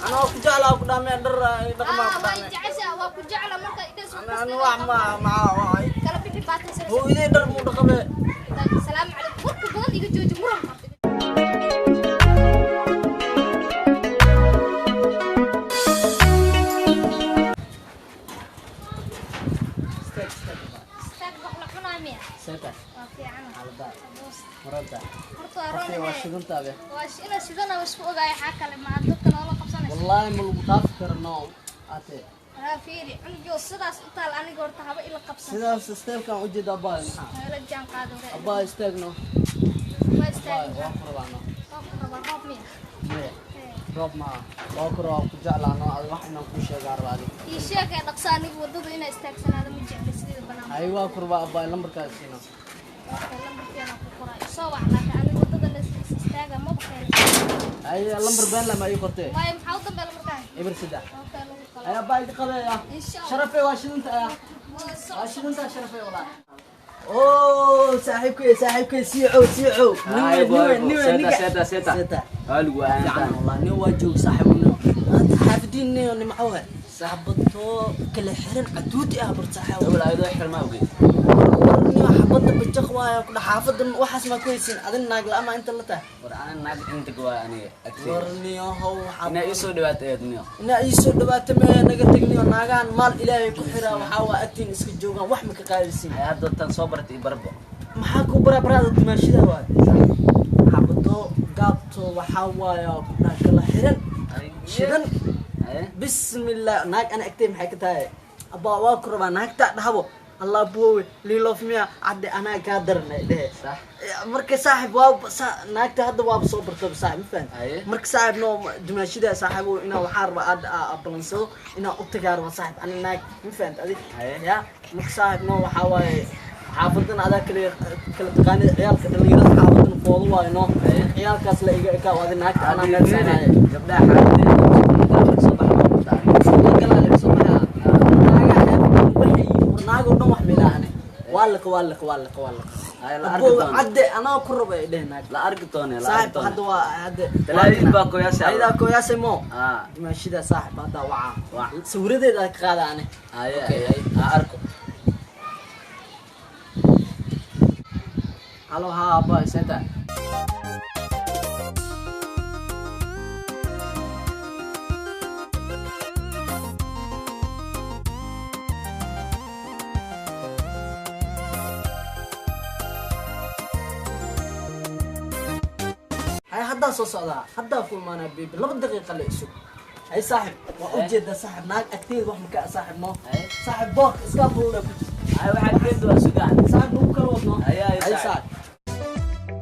Anaa ku jeclaa ku dhaamee dhar dhaqmaa ku Waa dhaamee. Jecesha waa ku jecla marka idin soo Ana wax ma kala bixi baatay. Hooyaday dhar muu dhaqamee. Salaamu calaykum. Warka badan iga jooji, muran qabta. Istaag, wax la cunaa miya? Seta. Waa fiican. Xaalada. Boos. Murada. Horta waa roon. Waa shidantaade. Waa ina shidana waa isku ogaaya, xaa kale ma dadka noola qabsanaysa. Wallaahi ma lagu dhaafi karno ate. Haa, fiiri cunugiyo sidaas u taal, aniga horta haba ila qabsan. Sidaas steelkan ujeeda abaa maxaa? Ila jaan qaado hore. Abaa istaagno. Waa istaagi. Waa ku rabaano. Waa ku rabaa, roob miya? Maya, roob maaha, waa ku rabaa, ku jeclaano adi, wax inaan kuu sheegaa rabaa adi. Ii sheegay dhaqso, anigu waddada inaa istaagsanaado ma jecli sideeda banaan. Hay, waa ku rabaa abaa, lambarkaas siino. Okay, lambarkeena ku qoray, soo wac, laakiin aniga waddada la is istaaga maba keeno. Hay, lambar been lama ii qortee. Waayo, maxaa u dambeeya lambarkaan? 03. Okay, lagu kala. Hay abaa, idi qabeeya. Insha Allah. Sharafee, waa shidanta ayaa. Waa soo. Waa shidanta sharafee walaa. Oo saaxiibkay, saaxiibkay, siicow siicow. Ay, boy, niwe seta, niga. Seta, seta. Seta. Waa lagu fiican aantaa. Wallah nin waa joog saaxiib, nin maanta xaafidiin nin nimco waay saaxibato kala xiran caduudi ah bar saaxiib. Dabal ayadoo xirmaa ogeyd. War nin xabada bajaq waayo ku xaafada, waxaas ma ku haysin adin naag la'ama inta la tahay. War ana naag inta waa aniga agteyda. War niyohow waxaa Inaa ii soo dhawaato eed niyo. Inaa ii soo dhawaato mee, naga tegniyo, naagahan maal ilaahay ku xiraa, waxaa waa agtiin iska joogaan, wax ma ka qaadaysin. Ay, hadda tan soo baratay i barbo. Maxaa ku bara baraada dumaashida waay xabado gaabto, waxaa waaya ku dhaha kala xiran shidan. Ay. Bismillah, naag ana agtay maxay ka tahay? Abaa waa ku rabaa, naagta dhahabo allah buowe liilof miya cadde anaa kaa daranay dhehe. Sax. Marka saaxib waa naagta hadda waaba soo bartaba saaxib, ma fahanti? Aye. Marka saaxib no dumaashida saaxib inaa waxaa rabaa aad balansado inaa u tagaa raba saaxib ani naag, ma fahanti adi? Aye. Ya marka saaxib no waxaa waaye xaafadan adaa kala kala taqaanid ciyaalka dhalinyarada xaafadan foodo waayo no. Aye. Ciyaalkaas la iga ekaa adi naagta anaa meel saaraaye. Gabdhaha xaafadeeda soo baxa waa bartaa. Naago dhan wax meelaane waa liqa waa liqa waa liqa waa liqa. Ay, la arki doono. Cadde anaa ku raba ay dheh naag. La arki doone, la arki Saaxib doone. Hadda waa hadda. Talaadid baa kooyaasha. Ayadaa kooyaasha mo. Ah. Dimaashida saaxib hadda wacaa. Wac. Sawiradeeda ka qaada ane. Ay, Okay. ay, ha arko. Halo, haa abba, senta. Hay, haddaa soo socdaa, haddaa ku imaanaa baby, 2 daqiiqa la isug. Hay saaxib, waa ujeedaa saaxib, naag agteeda wax maka saaxib no. Hay. Saaxib boorka iska fulla ku jirta. Ay, waxaad keento waa sugaan. Saaxib lagu kala wadno. Hay, hay, hay saaxib. Saaxib.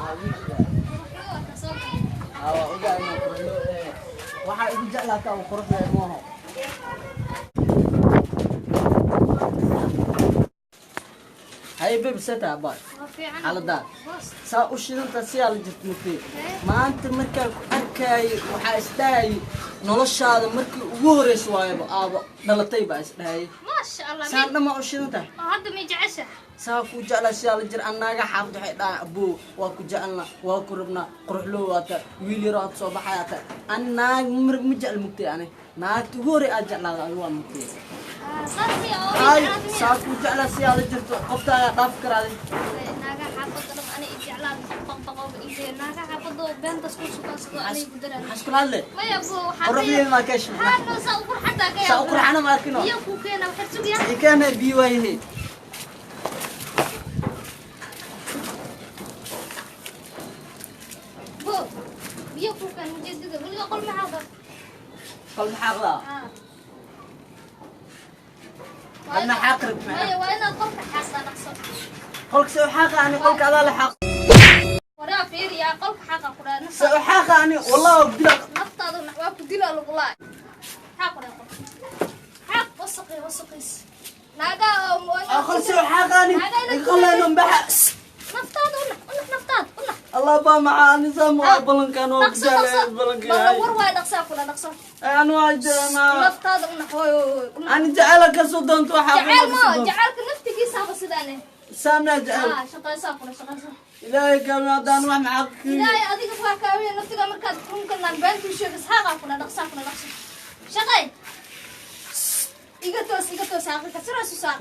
Waa ka soo baxay. Waa ogaa inaan quruxlo, waxaa igu jeclaataa uu qurux yahay maaho. Hay baby, seta abaa. Waa fiican. Xaalada. Boos. Saa u shidanta siyaa la jirta mugtay maanta markaan ku arkayay, waxaa isdhahayay noloshaada markii ugu horeysa waayaba aaba dhalatay baa isdhahayay. Maasha Allah. Saan dhammaa u shidan tahay. Oo hadda may jecesha? Saa kuu jeclaa siyaa la jir annaaga xaafad waxay dhahaan aboo waa ku jecelna, waa ku rabnaa, quruxloo waata, wiil yaroo had soo baxaya ta an naag mar ma jecel mugtay ani naagta ugu horey aad jeclaada adi waa mugtay. Saas miya oo Ay. jeclaad miya? Saa kuu jeclaa siyaa la jirto, qofta ayaa dhaafi karaaday. Naaga xaafadda dhan ani i jeclaad baqbaqooga iideeyo, naaga xaafadda oo beentas ku sukaansado anay ku daraan. Maxaa iskula hadle? Maya bo, waxaa Quruxdeeda maa ka heshay? Haa no, saa u qurxadaa ka. Saa u qurxana ma arkino. Biyo kuu keena, waxaad sugayaa. Ikeena biyo waayahe. Bo, biyo kuu keena ujeedada weliga qol maxaa qab? Qol maxaa qadaa? Haa. Adna xaaqrib maxaa? Maya, waa inaad qolka xaaqdaa dhaqso. Qolka se u xaaqa ani, qolka adaa la xaaq. Waraa fiiriyaa, qolka xaaqa ku dhaha. Se u xaaqa ani, wallah waa dila. Naftaada waa ku dilaa lagu laa, xaaq ku dhaha qolka xaaq, wasaqi wasaqiis naagaa oo Qol se u xaaqa ani, iqaleno mbaxa. Naftaada unax, unax naftaada unax. Allah baa maxaa anisaa ma balankan oo Dhaqso, dhaqso. balankan Ballan war waay, dhaqsaa kula dhaqso. Anu waa Naftaada u nax, hooy, hooy, hooy, u nax. Ani jecela kasoo doonto waxaa Jacayl ma jacaylka naftigiisaaba sidaan eh. Saamna jecel. Ah, shaqaysaa kula shaqaysaa. Ilaahay kaami haddaan wax maxaa ku Ilaahay adiga waa kaawiya naftiga markaad runkanaan beentuu sheeg isxaaqaa kula dhaqsaa kula dhaqso. Shaqay. Iga toos, iga toos, xaaqika siraas u saar.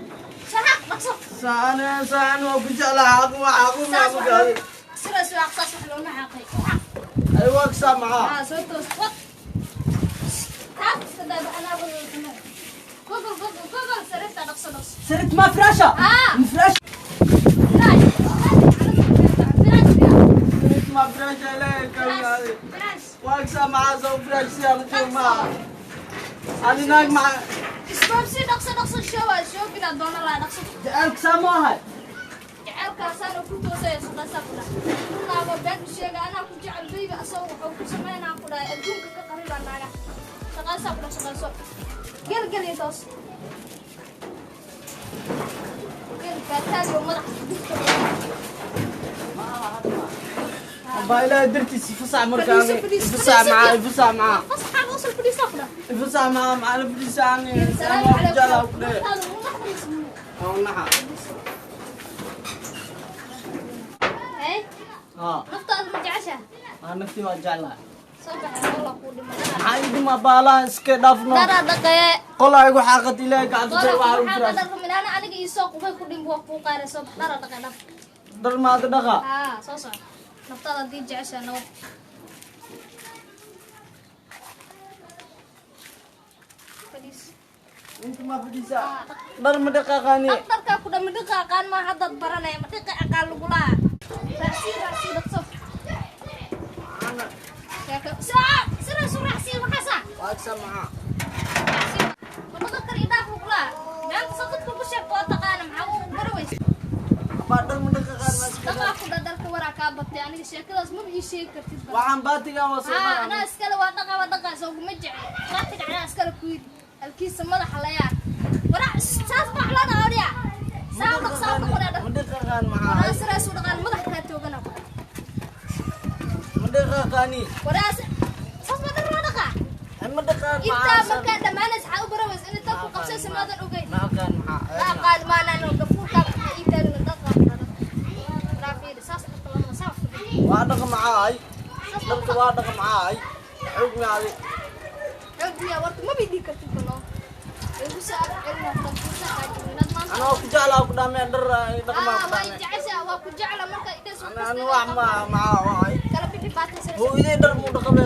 Shaqaaq dhaqso. Saan saan waa ku jeclaa xaq waa xaq Saas ma wax ku gaadi. Siraas u xaq, saas wax looma xaaqay. Xaq. Ay waa ka maxaa. Ah, soo toos. Wad. Taas iska daa anaa wada samee. Gogol, gogol, gogol, sariirta dhaqso, dhaqso. Sarit ma frasha. Ah. Fresh. Firaash. Firaash, firaash. Sarit ma frasha ilaahay kaami Firaash. Firaash. waa ka maxaa soo fresh si aan joog ma ani naag maxaa. Isboobsi dhaqso, dhaqso, show show binaad doona laa dhaqso. Jacaylka saa ma ahay. Jacaylkaasaana ku toosaya shaqaysaa ku dhahay. Runaaba been u sheega anaa ku jecel baby asaga wuxuu ku sameynaa ku dhahay adduunka ka qaribaa naaga. Shaqaysaa ku dhahay, shaqayso. Gel gel iyo toos. Gel baataadiyo madaxa dugta. Baa ilaahay dartiisa fasax markaan Fadhiiso, fadhiiso, fasax fadhiiso. maxaa fasax maxaa. Fasaxaaga usal fadhiisaa ku dhahay. Fasax maxaa maxaa fadhiisa ani Salaamu waa ku jeclaa calaykum. ku dhahay. Naftaada ugu naxariis. Oo naxa. Hey, Ha. naftaada ma jeceshahay? Ah, naftii waa jeclaa. Soo baxay, Allah kuu dhimo. Maxaa ii dhima baalaha iska dhaafno. Dara dhaqee. Qolaa igu xaaqad ilaahay gacanta Doora waxaa u waxaa jira. dhaqan milaana aniga ii soo qubay ku dhim waa kuu qaaray soo bax dhara dhaqee dhaq. Dhar maada dhaqa. Haa, soo soco. Naftaada haddii jeceshahay nabad. Fadhiis. Inta ma fadhiisa. Dhar ma dhaqaaqaani. Dhaq dharkaa ku dhama dhiqa aqaan maa haddaad baranaya ma dhiqa aqaan lagulaha. Raacsii, raacsii, dhaqso. Sheeko. Soo, sidaas u raacsii waxaasaa. Waa ka maxaa. Raacsii. Ma dhaqan kar ii dhaaf lagulaha. Maanta soo dadka ku sheegto waa taqaana maxaa u bari weysa. Baa dhar ma dhaqaaqaan ma iska. Dhaqaa ku dha dharka waraa kaa batay aniga sheekadaas maba ii sheegi kartid ba. Waxaan baatigan waa soo Haa, dhaqaa. anaa iskale waa dhaqa waa dhaqa soo kuma jecel. Qaatiga anaa iskale ku yidhi. Halkiisa madaxa la yaar. Waraa saas baa loo dhaqaa odhiya. Saa u dhaq, saa u dhaq waraa dhaq. Ma dhaqaaqaan maxaa. Waraa sidaas u dhaqaan madaxa kaa toogana. Ma dhaqaaqaani. Waraa saas baa dhar loo dhaqaa. Ma dhaqaan Intaa maxaa. markaa dhammaanaysa waxaa u barawaysa in intaa ku qabsaysa maadan ogeyn. Ma aqaan maxaa. Ma aqaan maanaan gafuurkaa ii taagna dhaqaa. Waraa fiiri saas dhaqta lama saa wax ku dhig. Waa dhaqa maxaa ay. Saas baa Dharka waa dhaqa maxaa ay. Xoog maadi. Xoog warta ma bay dhihi kartid bano. Igu soo celina gafuurkaa kaa jibinaad maanta. Anaa ku jeclaa ku dhaamee dhar dhaqmaa ku Ah, waa dhaamee. jecesha waa ku jecla marka idhays wax Ana kasta ana wax ma maxaa waay. kala bixi baatan sare. Hooyaday dhar muu dhaqabe.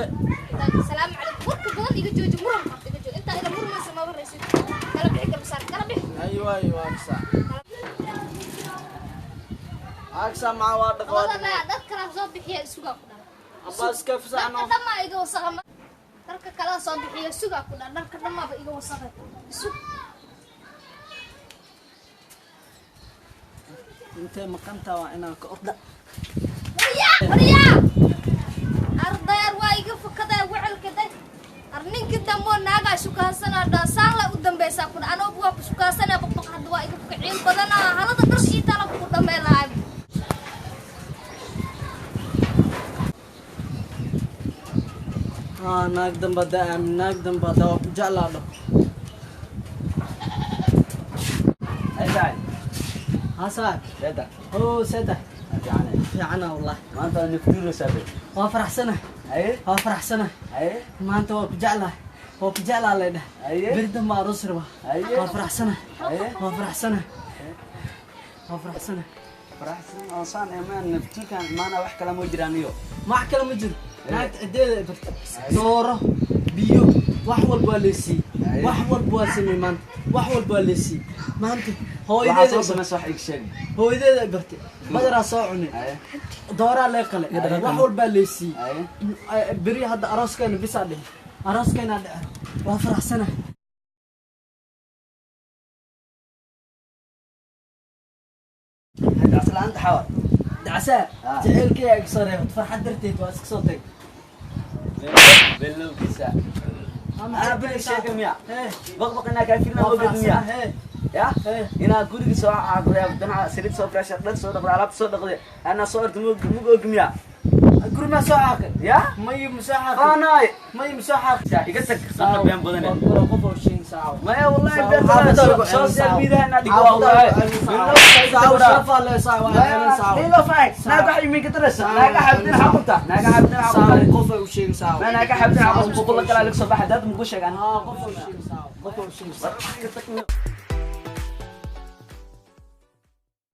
Salaamu calaykum. Warka badan iga jooji muran qabta iga jooji. Intaa ila murmaysa ma waraysid. Kala bixi garbasaar kala bixi. Ayo ayo waa kasa. Aksa maxaa waa dhaqa waa Labada dhaqa. naa dhar kala soo bixiya isugaa ku dhan. Abba iska fasaxno. Dharka dhammaa iga wasaqa. Dharka kala soo bixiya isugaa ku dhan. Dharka dhammaaba iga wasaqa. Isug. Intee maqantaa waa inaan ka orda. Waryaa, waryaa. Ardayaar waa iga fakadaa wecelka day. Ar ninka dambo naagaa shukaansanaa dhaasaan la u dambaysaa ku dhan. Anoobu waa ku shukaansanaa baqbaq hadda waa iga fuka ciil badanaa. Halada dhar ii tala ku dhamee lahay. Ah, naag damba daa aamin naag damba daa waa ku jeclaa dhah. Ay tahay. Ha saak. Seeta. Oo seeta. Fiican. Fiicana wallah. Maanta waa naftuuraysaa be. Waa faraxsanahay. Haye. Waa faraxsanahay. Haye. Maanta waa ku jeclahay. Waa ku jeclaa lay dhah. Haye. Beri dambe aroos rabaa. Haye. Waa faraxsanahay. Haye. Waa faraxsanahay. Waa faraxsanahay. Faraxsan oo saan imaan naftuurkan imaana wax kale ma jiraan iyo. Wax kale ma jiro. Naagta ciddeeda ay bartay. Dooro, biyo, wax walba waa laysiiyey. Haye. Wax walba waa sameeyey maanta. Wax walba waa laysiiyey. Maanta Waxaa hooyadeeda soo ay bartay. samaysa wax iga sheeg. Hooyadeeda ay bartay. Badaraa soo cunay. Haye. Dooraa lee qalay. Wax walbaa laysiiyey. Haye. Beri hadda arooskeena bisaa dhihi. Arooskeenaa dhece. Waa faraxsanahay. Dacas la'aanta xawa. Dacsaa Ah. jaceylkayga iga soo reebay farxad darteed waa iska soo tagay. Bilowgiisa. Waa Anaa beri sheega miya. Hee. Baqbaq inaa kaa filna Waa oged miya. faraxsanahay. Hee. Ya? Hee. Inaa guriga soo caaqday, danaca saliid soo fresh, dhar soo dhaqday, alaabta soo dhaqday. Anaa soo orday mug og miya. Guri ma soo xaaqin. Ya. May ma soo xaaqin. Faanaay. May ma soo xaaqin. Iga tag, sana been badan. Waa qof oo sheegin saaw. Maya, wallahi been badan. Social media na dhigo, wallahi. Saaw shafa le saaw waa ceebin saaw. Lilo fay. Naaga waxay minka taraysa. Naaga xabdin xaqunta. Naaga xabdin Saaw xaqunta. qof ay u sheegin saaw. Ma naaga xabdin xaqunta boqol kala laga soo baxa dad mugu sheegan. Haa, qof oo sheegin saaw. Qof oo sheegin saaw.